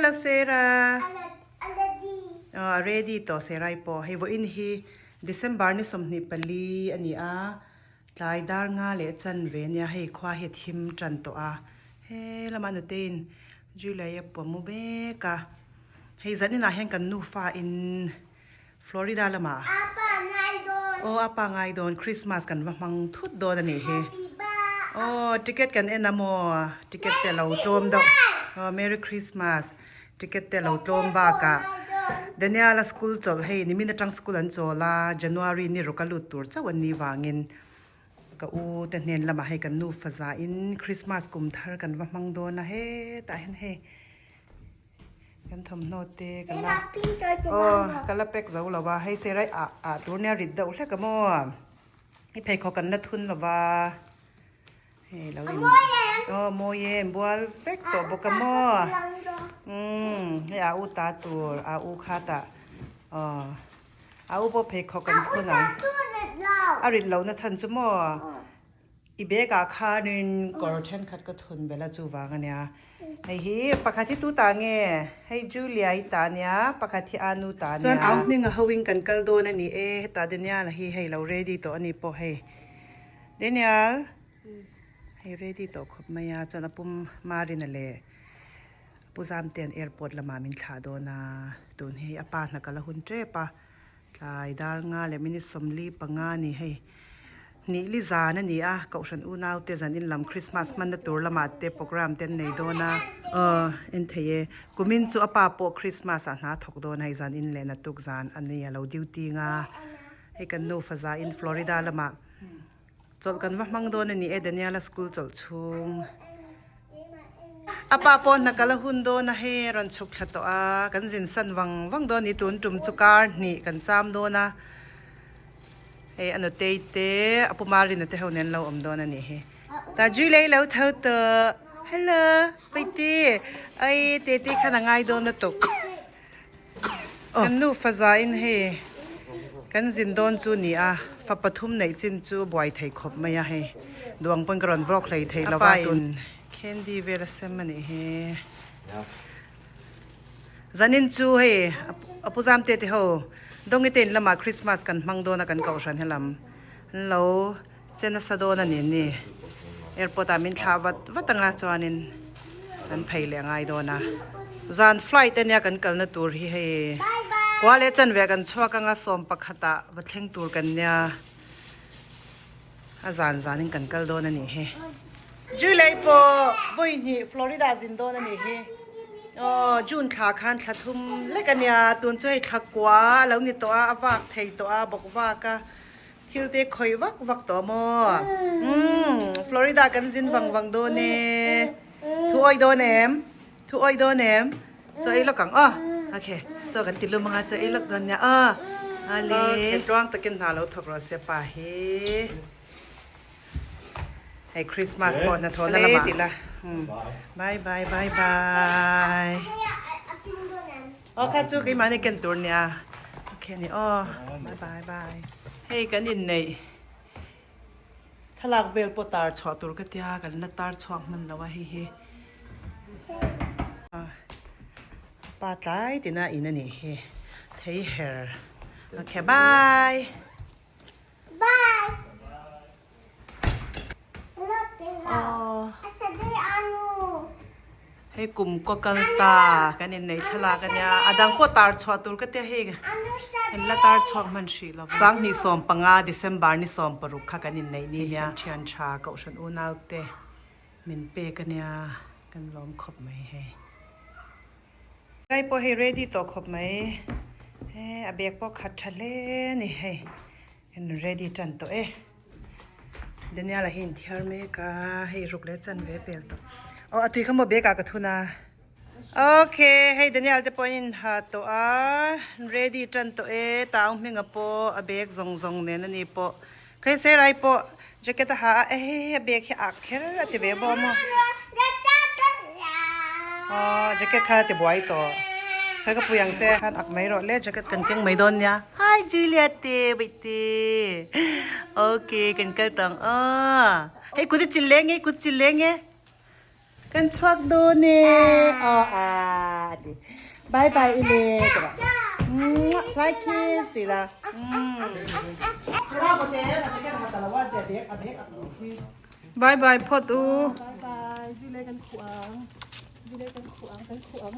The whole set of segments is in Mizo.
Hello Sarah. Oh, ready to Sarai po. Hei vawiin hi December ni 24 a ni a. Tlai dar nga leh chan ve nia hei khua hi thim tan tawh a. He lama nutein July a pawm mu mek a. Hei zaninah hian kan nufa in Florida lamah. Apa ngai dawn. Aw apa ngai dawn Christmas kan va hmang thut dawn a nih hi. Aw ticket kan en a maw ticket te lo tlawm deuh. Aw Merry Christmas ticket te lo tlawm bakah Daniel-a school chawlh hei nimin atang school an chawl a January ni rawk a lut tur chauh an nih vangin ka u te hnen lamah hei kan nufa zahin Christmas kum thar kan va hmang dawn a hetah hian hei. Kan thawmhnaw te ka la aw ka la pack zo lo va hei serai ah ah tur nia rit deuh hlek a maw i pheikhawk kan la thun lo va hei lo in aw mawi em bual vek tawh bawk a maw umm hei a u ta tur a u kha tah aw a u pawh pheikhawk kan thun ang a rit loh na chhan chu maw. I bag ah khanin kawr thenkhat ka thun belh a chuvang a nia. Hei hi pakhat hi tu ta nge? Hei Julia i ta nia, pakhat hi Anu ta nia. Chuan au hming a hoin kan kal dawn a ni e, hetah Daniel-a hi hei lo ready tawh a ni pawh hei. Daniel, hei ready tawh khawp mai a, chuan a pum Marina leh Pu Zamtea'n airport lamah min thlah dawn a, tun hi a pa hna kal a hun tep a. Tlai dar nga leh minute 45 a ni hei. Hnih li zan a ni a, Kohhran unaute zan in lam Christmas hmanna tur lamah te programme te an nei dawn a. Aw, en thei e. Kumin chu a pa pawh Christmas ah hna thawk dawn a hei zan in leh naktuk zan a ni a lo duty nga. Hei kan nufa za in Florida lamah Chawlh kan va hmang dawn a ni e Daniela school chawlh chhung. A pa pawh hna kal a hun dawn a hei a rawn chhuk thla tawh a kan zin san vang vang dawn a ni tun tum chu kar hnih kan cham dawn a hei a nutei te a pu Marina te ho nen an lo awm dawn a nih hi. Ta Julie lo tho tawh hello Paiti ai tete khan a ngai dawn lutuk. Kan nufa zain hei kan zin dawn chu ni a, fa pathum neih chin chu buai thei khawp mai a hei. Duang pawn ka rawn vlog hlei thei lo va tun candy vel a sem a nih hi. Zanin chu hei a pu zam te te ho Dawngi te in lamah Christmas kan hmang dawn a kan kohhran helam an lo che nasa dawn a ni ni. Airport ah min thlah vat vat anga chuanin an phei leh a ngai dawn a. Zan flight ania kan kalna tur hi hei kua leh chanve kan chhuak anga 11 ah va thleng tur kan nia a zan zanin kan kal dawn a nih hi. Julie pawh vawi hnih Florida zin dawn a nih hi. Aw June thla khan thla thum lek ania tun chu hei thla kua a lo ni tawh a a vak thei tawh a bawk vak a. Thil te khawih vak vak tawh maw? Umm, Florida kan zin vang vang dawn e. Thu awih dawn em? Thu awih dawn em? Chaw ei lawk ang aw. Okay, chaw kan ti lum anga chaw ei lawk dawn nia aw. Ale. Okay, tluang takin hna lo thawk rawh se pa hi. Hei Christmas pawh hnathawhna lamah. Tila. Bye bye bye bye. Aw kha chu keimahni ken tur nia. Okay ni aw. Bye bye bye. Hei kan inneih thlalak vel pawh tar chhuah tur ka tia kan la tar chhuak hman lo a hei hi. Pa tlai tina in a nih hi. Thei her. Okay bye. Bye. Hei kum kaw kal ta kan inneih thlalak a nia a dang pawh tar chhuah tur ka tia hei kan la tar chhuak hman hrih lo 2015 December ni 16 kha kan inneih ni nia thian tha kohhran unau te min pek a nia kan lawm khawp mai hei. Rai pawh hei ready tawh khawp mai he a bag pawh khat tha hle a ni hei kan ready tan tawh e. Daniel a hi inthiar mek a hei ruk leh chan ve pel tawh aw a tui kha maw bag ah ka thun a okay hei Daniel te pawh an inha tawh a ready tan tawh e tau hminga pawh a bag zawng zawng nen ani pawh khawi serai pawh jacket a ha a ehh a bag hi a ak kher a ti ve bawk a maw aw jacket kha a ti buai tawh khawi ka pui ang che khan ak mai rawh le jacket kan keng mai dawn nia hi Juliet te Te ok kan kal tawh ang aw hei kut i chil leng e kut chil leng e. Kan chhuak dawn e aw a ti bye bye i le ti rawh fly kiss ti la Bye bye phawt u. Bye bye zile kan khuh ang zile kan khuh ang kan khuh ang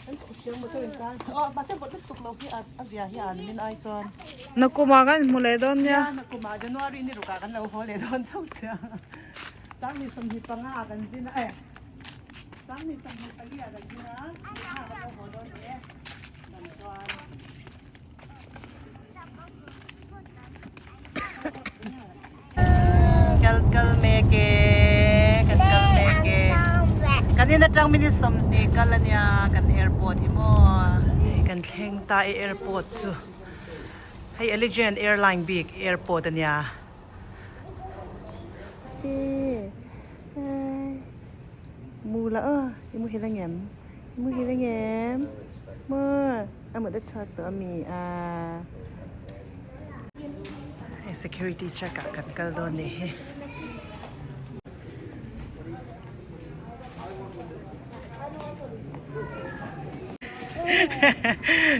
kan khuh hriang maw chauh in kar aw mahse vawt lutuk lo hi a zia hi an min ai chuan. Nakum ah kan hmu leh dawn nia. Nakum ah January ni ruk ah kan lo haw leh dawn chauh sia. Sangni 25 ah kan zin a eh Sangni 24 ah kan zin a ha kan lo haw dawn e dan chuan. Kal kal mek e kan kal mek e kan in atang minute 20 kal ania kan airport hi maw kan thleng ta e airport chu hei Allegiant airline bik airport ania. Mu la aw i muhil angem i muhil angem maw a mut a chhuak tawh ami a hei security check ah kan kal dawn nih hi.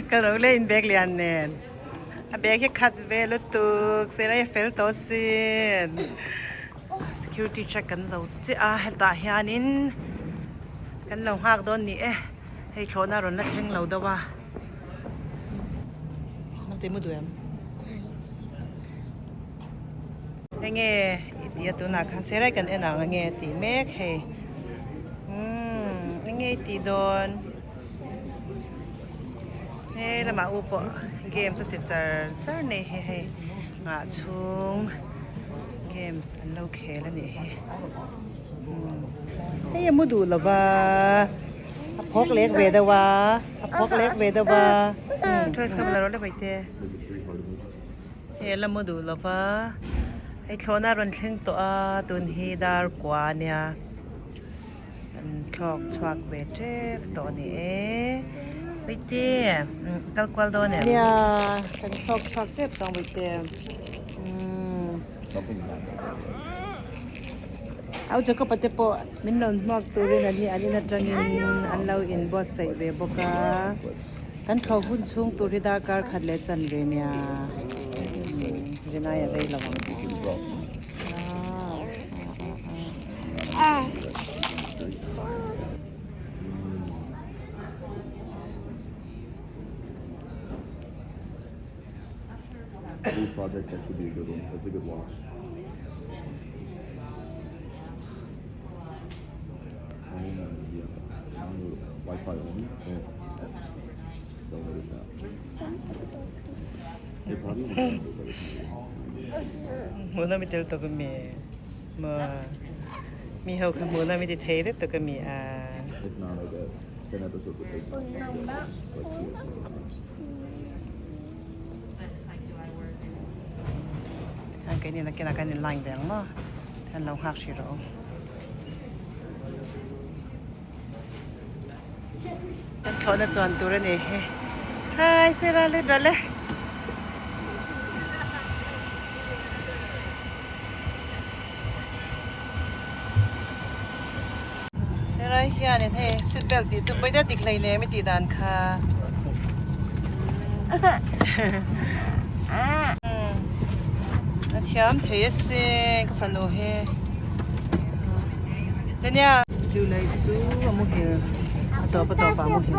Ka lo le in bag lian nen a bag hi khat ve lutuk sir a fel tawh sin security check kan zo chiah a hetah hianin kan lo nghak dawn ni e hei thlawhna a rawn la thleng lo deuh a naute mu duh em. Enge i tih a tunah khan serai kan en ang ange a tih mek hei umm enge i tih dawn he lamah u pawh games a ti char char nei hi hei nghah chhung games an lo khel a nih hi umm hei a mu duh lo va a phawk lek ve deuh a a phawk lek ve deuh a umm toys kha la rawh le baite. He la mu duh lova hei thlawhna a rawn thleng tawh a tun hi dar kua a nia an thlawk chhuak ve tep tawh a ni e Puite kal kual dawn em? Nia kan thlawk chhuak tep tawh ang Puite umm Au Jacob-a te pawh min rawn hmuak turin an ni an in atangin an lo inbuatsaih ve bawk a. Kan thlawh hun chhung tur hi darkar khat leh chan ve nia. Rinai a rei lo ang. Blue Project that should be a good one. That's a good watch. Wi-Fi only. Hmuhna mi tel tuk mi maw mi ho kha hmuhna mi ti thei vek tuk ami a. Khan keini nakinah kan in line ve ang maw an lo nghak hrih rawh u. Kan thlawhna chuan tur a ni hi. Hi Sera le Dale. Sera hianin hei seat belt tih chu pawi dik hlei nem i tih dan kha. A thiam thei asin ka fanu hi. Daniel. July chu a muhil a tawp a tawp ah a muhil.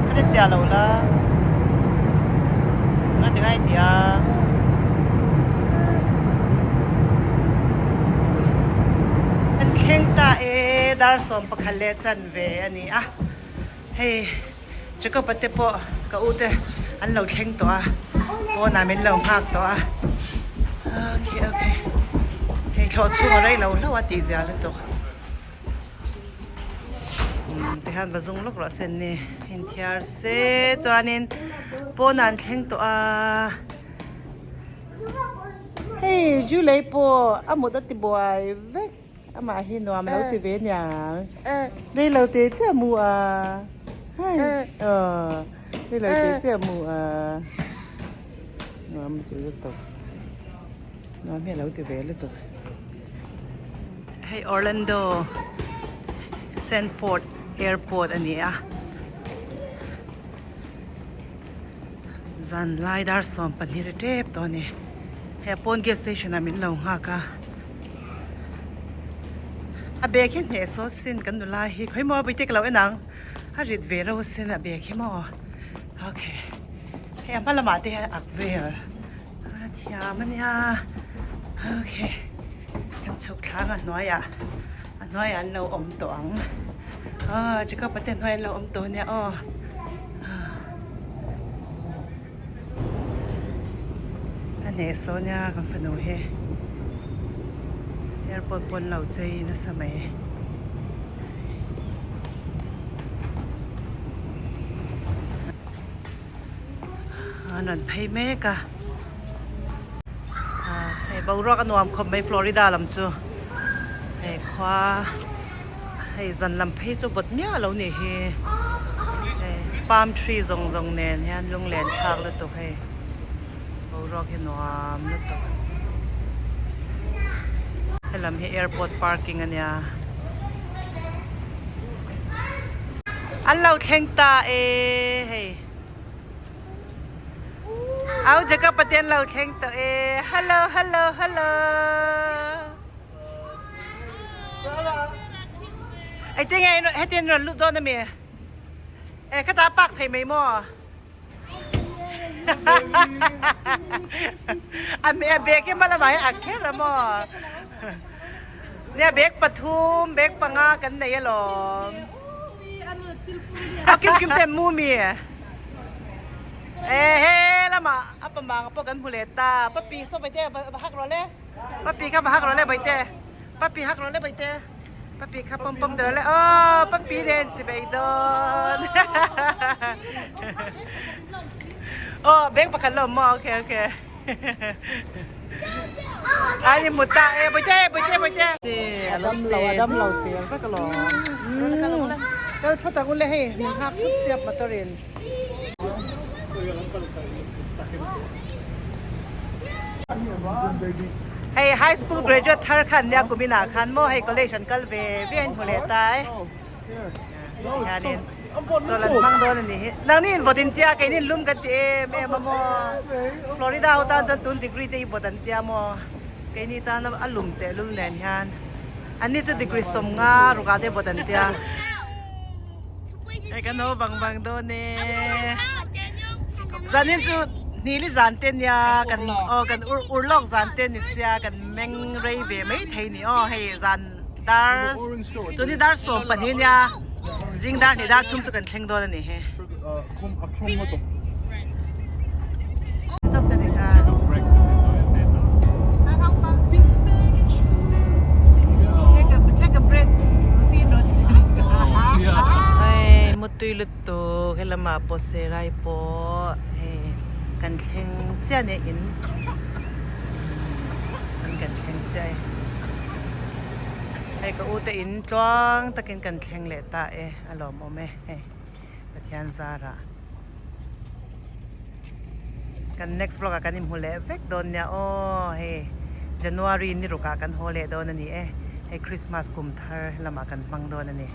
Ka ti chiah lo la. Nga ti ngai ti a. thleng ta e, dar 11 leh chanve a ni a. Hei Jacob a te pawh ka u te an lo thleng tawh a, pawnah min lo nghak tawh a. Okay okay, hei thlawh chhung a rei lo hlauh a tih zia lutuk. Umm tikhan va zung lawk rawh sen ni, inthiar se chuanin pawnah an thleng tawh a. Hei Julie pawh a mut a ti buai vek amah hi nuam lo ti ve niang rei lo te chiah mu a hai aw rei lo te chiah mu a nuam ti lutuk nuam hi a lo ti ve lutuk. Hei Orlando Sanford Airport a ni a. Zan lai dar 12 ri tep tawh a ni. Hei a pawn gas station ah min lo nghak a. A bag hi hneh sawn sin kan nula hi khawi maw bawihte ka lo en ang. A rit ve reuh asin a bag hi maw. Okay. Hei a hma lamah te hian ak vel. A thiam a nia. Okay. Kan chhuk thlang a hnuaiah a hnuaiah an lo awm tawh ang. Ah Jacob a te hnuaiah an lo awm tawh a nia aw. A hneh saw nia kan fanu hi airport pawn lo chei nasa mai. An rawn phei mek a hei boruak a nuam khawp mai Florida lam chu hei khua hei zan lam phei chu vawt miah lo nih hi hei palm tree zawng zawng nen hian lunglen thlak lutuk hei boruak hi nuam lutuk helam hi airport parking a nia. An lo thleng ta e hei. Au Jacob te an lo thleng tawh e. Hello hello hello. Ei tinge heti an rawn lut dawn ami? E khata a park thei mai maw? A bag hi hma lamah hian a kher a maw? Nia bag pathum bag panga kan nei alawm. A kim kim te mu mi. E he lamah a pamang pawh kan hmu leh ta. Papi saw baite va hak rawh le. Papi kha va hak rawh le baite. Papi hak rawh le baite. Papi kha pawm pawm rawh le. Aw papi nen chi bei dawn. Aw bag pakhat lo maw okay okay. Ai ni muta e boite boite boite. Adam lo adam lo chel vek lo. Kal phawt ang ule hei min nghak thup siap motor in. Hei high school graduate thar khan nia kumin ah khan maw hei college an kal ve ve a in hmu leh ta e. Hianin chawlh an hmang dawn a nih hi. Nangni in vawt in tia keini in lum kan ti em em a maw. Florida ho tan chuan tun degree te hi vawt an tia maw. Keini tan a lum tehlul nen hian anni chu degree 50 rukah te vawt an tia. Hei kan ho bang bang dawn e. Zanin chu hnili zan te nia kan aw kan ur ur lawk zan te ni sia kan meng rei ve mai thei ni aw hei zan dar tuni dar 12 nia zing dar hnih dar thum chu kan thleng dawn a ni he. Take a break coffee no Hei mutui lutuk helama pawh serai pawh hei kan thleng chiah nia in in kan thleng chiah e hei ka u te in tluang takin kan thleng leh ta e a lawmawm e hei. Pathian zarah kan next vlog ah kan inhmu leh vek dawn nia aw hei January ni rukah kan haw leh dawn a ni e hei Christmas kum thar lamah kan hmang dawn a ni.